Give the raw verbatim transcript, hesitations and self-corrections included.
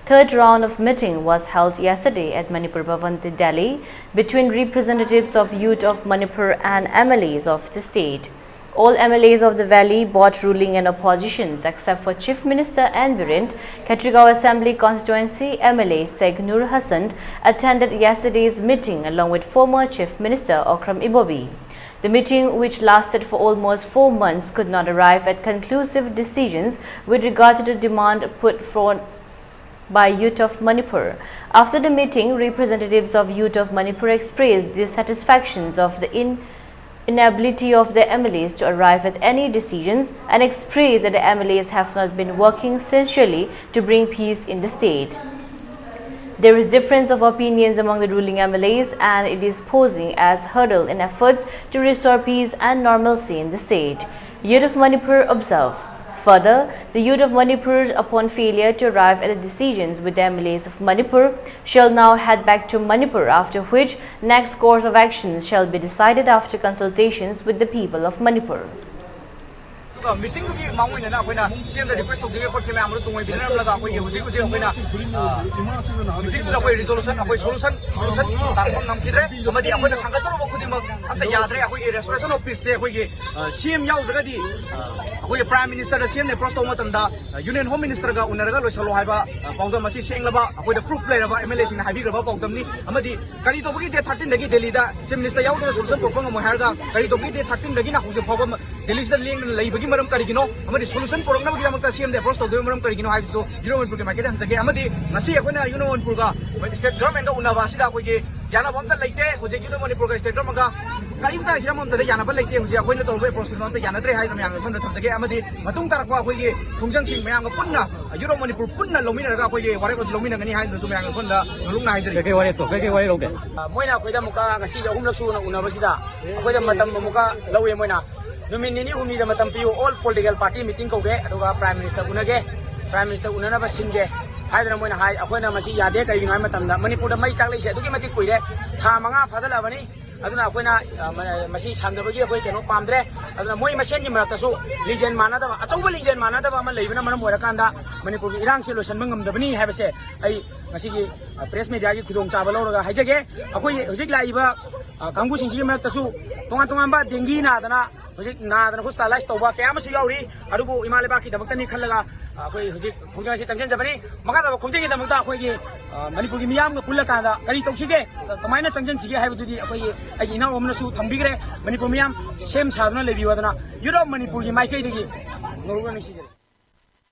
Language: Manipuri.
Third round of meeting was held yesterday at Manipur Bhavan, Delhi, between representatives of Youth of Manipur and M L As of the state. All M L As of the valley, both ruling and oppositions, except for Chief Minister N Biren, Khetrigao Assembly Constituency M L A Sheikh Nur Hassan attended yesterday's meeting along with former Chief Minister Okram Ibobi. The meeting, which lasted for almost four months, could not arrive at conclusive decisions with regard to the demand put forth by Youth of Manipur. After the meeting, representatives of Youth of Manipur expressed dissatisfactions of the in- inability of the M L As to arrive at any decisions and expressed that the M L As have not been working sincerely to bring peace in the state. There is difference of opinions among the ruling M L As, and it is posing as hurdle in efforts to restore peace and normalcy in the state, Youth of Manipur observe. Further, the Youth of Manipur, upon failure to arrive at the decisions with the M L As of Manipur, shall now head back to Manipur, after which next course of actions shall be decided after consultations with the people of Manipur. ꯑꯗꯨꯒ ꯃꯤꯇꯤꯡꯗꯨꯒꯤ ꯃꯥꯡ ꯑꯣꯏꯅꯅ ꯑꯩꯈꯣꯏꯅ ꯁꯤ ꯑꯦꯝꯗ ꯔꯤꯀ꯭ꯋꯦꯁ ꯇꯧꯖꯒꯦ ꯈꯣꯠꯀꯦ ꯃꯌꯥꯝ ꯑꯗꯨ ꯇꯨꯡꯑꯣꯏꯕꯤꯅꯔꯝꯂꯒ ꯑꯩꯈꯣꯏꯒꯤ ꯍꯧꯖꯤꯛ ꯍꯧꯖꯤꯛ ꯑꯩꯈꯣꯏꯅ ꯃꯤꯇꯤꯡꯗꯨꯗ ꯑꯩꯈꯣꯏ ꯔꯤꯖꯣꯂꯨꯁꯟ ꯑꯩꯈꯣꯏ ꯁꯣꯂꯨꯁꯟ ꯁꯣꯂꯨꯁꯟ ꯇꯥꯔꯛꯄ ꯉꯝꯈꯤꯗ꯭ꯔꯦ꯫ ꯑꯃꯗꯤ ꯑꯩꯈꯣꯏꯅ ꯊꯥꯡꯒꯠꯆꯔꯨꯕ ꯈꯨꯗꯤꯡꯃꯛ ꯑꯝꯇ ꯌꯥꯗ꯭ꯔꯦ꯫ ꯑꯩꯈꯣꯏꯒꯤ ꯔꯦꯁꯇꯣꯔꯦꯁꯟ ꯑꯣꯐ ꯄꯤꯁꯁꯦ ꯑꯩꯈꯣꯏꯒꯤ ꯁꯤ ꯑꯦꯝ ꯌꯥꯎꯗ꯭ꯔꯒꯗꯤ ꯑꯩꯈꯣꯏꯒꯤ ꯄ꯭ꯔꯥꯏꯝ ꯃꯤꯅꯤꯁꯇꯔꯗ ꯁꯤ ꯑꯦꯝꯅ ꯑꯦꯄ꯭ꯔꯣꯁ ꯇꯧꯕ ꯃꯇꯝꯗ ꯌꯨꯅꯤꯌꯟ ꯍꯣꯝ ꯃꯤꯅꯤꯁꯇꯔꯒ ꯎꯅꯔꯒ ꯂꯣꯏꯁꯜꯂꯣ ꯍꯥꯏꯕ ꯄꯥꯎꯗꯝ ꯑꯁꯤ ꯁꯦꯡꯂꯕ ꯑꯩꯈꯣꯏꯗ ꯄ꯭ꯔꯨꯐ ꯂꯩꯔꯕ ꯑꯦꯝ ꯑꯦꯜ ꯑꯦꯁꯤꯡꯅ ꯍꯥꯏꯕꯤꯈ꯭ꯔꯕ ꯄꯥꯎꯗꯝꯅꯤ꯫ ꯑꯃꯗꯤ ꯀꯔꯤ ꯇꯧꯕꯒꯤ ꯗꯦꯠ ꯊꯥꯔꯇꯤꯟꯗꯒꯤ ꯗꯦꯜꯂꯤꯗ ꯆꯤꯐ ꯃꯤꯅꯤꯁꯇꯔ ꯌꯥꯎꯗꯅ ꯁꯣꯂꯨꯁꯟ ꯄꯨꯔꯛꯄ ꯉꯝꯃꯣꯏ ꯍꯥꯏꯔꯒ ꯀꯔꯤ ꯇꯧꯕꯒꯤ ꯗꯦꯠ ꯊꯥꯔꯇꯤꯟꯗꯒꯤꯅ ꯍꯧꯖꯤꯛ ꯐꯥꯎꯕ ꯗꯦꯜꯂꯤꯁꯤꯗ ꯂꯦꯡꯗꯅ ꯂꯩꯕꯒꯤ ꯃꯔꯝ ꯀꯔꯤꯒꯤꯅꯣ ꯑꯃꯗꯤ ꯁꯣꯂꯨꯁꯟ ꯄꯨꯔꯛꯅꯕꯒꯤꯗꯃꯛꯇ ꯁꯤ ꯑꯦꯝꯗ ꯑꯦꯄ꯭ꯔꯣꯁ ꯇꯧꯗꯣꯏꯕ ꯃꯔꯝ ꯀꯔꯤꯒꯤꯅꯣ ꯍꯥꯏꯕꯁꯤꯁꯨ ꯌꯨꯅꯤꯌꯟ ꯃꯅꯤꯄꯨꯔꯒꯤ ꯃꯥꯏꯀꯩꯗ ꯍꯪꯖꯒꯦ꯫ ꯑꯃꯗꯤ ꯉꯁꯤ ꯑꯩꯈꯣꯏꯅ ꯌꯨꯅꯤꯌꯟ ꯃꯅꯤꯄꯨꯔꯒ ꯁ꯭ꯇꯦꯠ ꯒꯚꯔꯟꯃꯦꯟꯠꯀ ꯎꯅꯕ ꯑꯁꯤꯗ ꯑꯩꯈꯣꯏꯒꯤ ꯌꯥꯅꯕ ꯑꯝꯇ ꯂꯩꯇꯦ꯫ ꯍꯧꯖꯤꯛ ꯌꯨꯅꯤꯌꯟ ꯃꯅꯤꯄꯨꯔꯒ ꯁ꯭ꯇꯦꯠ ꯒꯚꯔꯟꯃꯦꯟꯠꯀ ꯀꯔꯤꯝꯇ ꯍꯤꯔꯝ ꯑꯝꯇꯗ ꯌꯥꯅꯕ ꯂꯩꯇꯦ꯫ ꯍꯧꯖꯤꯛ ꯑꯩꯈꯣꯏꯅ ꯇꯧꯔꯤꯕ ꯑꯦꯄ꯭ꯔꯣꯁꯀꯤꯗꯣ ꯑꯝꯇ ꯌꯥꯅꯗ꯭ꯔꯦ ꯍꯥꯏꯗꯅ ꯃꯌꯥꯝꯒꯤ ꯃꯐꯝꯗ ꯊꯝꯖꯒꯦ꯫ ꯑꯃꯗꯤ ꯃꯇꯨꯡ ꯇꯥꯔꯛꯄ ꯑꯩꯈꯣꯏꯒꯤ ꯈꯣꯡꯖꯪꯁꯤꯡ ꯃꯌꯥꯝꯒ ꯄꯨꯟꯅ ꯌꯨꯅꯤꯌꯟ ꯃꯅꯤꯄꯨꯔ ꯄꯨꯟꯅ ꯂꯧꯃꯤꯟꯅꯔꯒ ꯑꯩꯈꯣꯏꯒꯤ ꯋꯥꯔꯦꯞ ꯑꯗꯨ ꯂꯧꯃꯤꯟꯅꯒꯅꯤ ꯍꯥꯏꯗꯨꯅꯁꯨ ꯃꯌꯥꯝꯒꯤ ꯃꯐꯝꯗ ꯅꯣꯂꯨꯛꯅ ꯍꯥꯏꯖꯔꯤ꯫ ꯀꯩꯀꯩ ꯋꯥꯔꯦꯞꯇꯣ ꯀꯩꯀꯩ ꯋꯥꯔꯦꯞ ꯂꯧꯒꯦ? ꯃꯣꯏꯅ ꯑꯩꯈꯣꯏꯗ ꯑꯃꯨꯛꯀ ꯉꯁꯤꯁꯦ ꯑꯍꯨꯝꯂꯛ ꯁꯨꯅ ꯎꯅꯕꯁꯤꯗ ꯑꯩꯈꯣꯏꯗ ꯃꯇꯝ ꯑꯃꯨꯛꯀ ꯂꯧꯋꯦ꯫ ꯃꯣꯏꯅ ꯅꯨꯃꯤꯠ ꯅꯤꯅꯤ ꯍꯨꯝꯅꯤꯗ ꯃꯇꯝ ꯄꯤꯌꯨ, ꯑꯣꯜ ꯄꯣꯂꯤꯇꯤꯀꯦꯜ ꯄꯥꯔꯇꯤ ꯃꯤꯇꯤꯡ ꯀꯧꯒꯦ, ꯑꯗꯨꯒ ꯄ꯭ꯔꯥꯏꯝ ꯃꯤꯅꯤꯁꯇꯔ ꯎꯅꯒꯦ, ꯄ꯭ꯔꯥꯏꯝ ꯃꯤꯅꯤꯁꯇꯔ ꯎꯅꯅꯕ ꯁꯤꯟꯒꯦ ꯍꯥꯏꯗꯅ ꯃꯣꯏꯅ ꯍꯥꯏ꯫ ꯑꯩꯈꯣꯏꯅ ꯃꯁꯤ ꯌꯥꯗꯦ꯫ ꯀꯔꯤꯒꯤꯅꯣ ꯍꯥꯏꯕ ꯃꯇꯝꯗ ꯃꯅꯤꯄꯨꯔꯗ ꯃꯩ ꯆꯥꯛꯂꯛꯏꯁꯦ ꯑꯗꯨꯛꯀꯤ ꯃꯇꯤꯛ ꯀꯨꯏꯔꯦ, ꯊꯥ ꯃꯉꯥ ꯐꯥꯖꯤꯜꯂꯛꯑꯕꯅꯤ꯫ ꯑꯗꯨꯅ ꯑꯩꯈꯣꯏꯅ, ꯑ, ꯃ-, ꯃꯁꯤ ꯁꯥꯡꯗꯕꯒꯤ ꯑꯩꯈꯣꯏ ꯀꯩꯅꯣ ꯄꯥꯝꯗ꯭ꯔꯦ꯫ ꯑꯗꯨꯅ ꯃꯣꯏ ꯃꯁꯦꯟꯒꯤ ꯃꯔꯛꯇꯁꯨ ꯂꯤꯡꯖꯦꯜ ꯃꯥꯟꯅꯗꯕ, ꯑꯆꯧꯕ ꯂꯤꯡꯖꯦꯜ ꯃꯥꯟꯅꯗꯕ ꯑꯃ ꯂꯩꯕꯅ ꯃꯔꯝ ꯑꯣꯏꯔꯀꯥꯟꯗ ꯃꯅꯤꯄꯨꯔꯒꯤ ꯏꯔꯥꯡꯁꯦ ꯂꯣꯏꯁꯤꯟꯕ ꯉꯝꯗꯕꯅꯤ ꯍꯥꯏꯕꯁꯦ ꯑꯩ ꯉꯁꯤꯒꯤ, ꯑ, ꯄ꯭ꯔꯦꯁ ꯃꯦꯗꯤꯌꯥꯒꯤ ꯈꯨꯗꯣꯡꯆꯥꯕ ꯂꯧꯔꯒ ꯍꯥꯏꯖꯒꯦ꯫ ꯑꯩꯈꯣꯏ ꯍꯧꯖꯤꯛ ꯂꯥꯛꯏꯕ, ꯑ, ꯀꯥꯡꯕꯨꯁꯤꯡꯁꯤꯒꯤ ꯃꯔꯛꯇꯁꯨ ꯇꯣꯉꯥꯟ ꯇꯣꯉꯥꯟꯕ ꯗꯦꯡꯒꯤ ꯅꯥꯗꯅ ꯍꯧꯖꯤꯛ ꯅꯥꯗꯅ ꯍꯣꯁꯄꯤꯇꯥꯂꯥꯏꯁ ꯇꯧꯕ ꯀꯌꯥ ꯑꯃꯁꯨ ꯌꯥꯎꯔꯤ꯫ ꯑꯗꯨꯕꯨ ꯏꯃꯥ ꯂꯩꯕꯥꯛꯀꯤꯗꯃꯛꯇꯅꯤ ꯈꯜꯂꯒ, ꯑ, ꯑꯩꯈꯣꯏ ꯍꯧꯖꯤꯛ ꯈꯣꯡꯖꯪ ꯑꯁꯤ ꯆꯪꯁꯤꯟꯖꯕꯅꯤ꯫ ꯃꯈꯥ ꯇꯥꯕ ꯈꯣꯡꯖꯪꯒꯤꯗꯃꯛꯇ ꯑꯩꯈꯣꯏꯒꯤ, ꯑ, ꯃꯅꯤꯄꯨꯔꯒꯤ ꯃꯤꯌꯥꯝꯒ ꯄꯨꯜꯂꯀꯥꯟꯗ ꯀꯔꯤ ꯇꯧꯁꯤꯒꯦ, ꯀꯃꯥꯏꯅ ꯆꯪꯁꯤꯟꯁꯤꯒꯦ ꯍꯥꯏꯕꯗꯨꯗꯤ ꯑꯩꯈꯣꯏꯒꯤ, ꯑꯩꯒꯤ ꯏꯅꯥꯎ ꯑꯃꯅꯁꯨ ꯊꯝꯕꯤꯈ꯭ꯔꯦ꯫ ꯃꯅꯤꯄꯨꯔ ꯃꯤꯌꯥꯝ ꯁꯦꯝ ꯁꯥꯗꯨꯅ ꯂꯩꯕꯤꯌꯨ ꯍꯥꯏꯗꯅ ꯌꯨꯠ ꯑꯣꯐ ꯃꯅꯤꯄꯨꯔꯒꯤ ꯃꯥꯏꯀꯩꯗꯒꯤ ꯅꯧꯔꯨꯛꯅ ꯅꯤꯡꯁꯤꯡꯖꯔꯤ꯫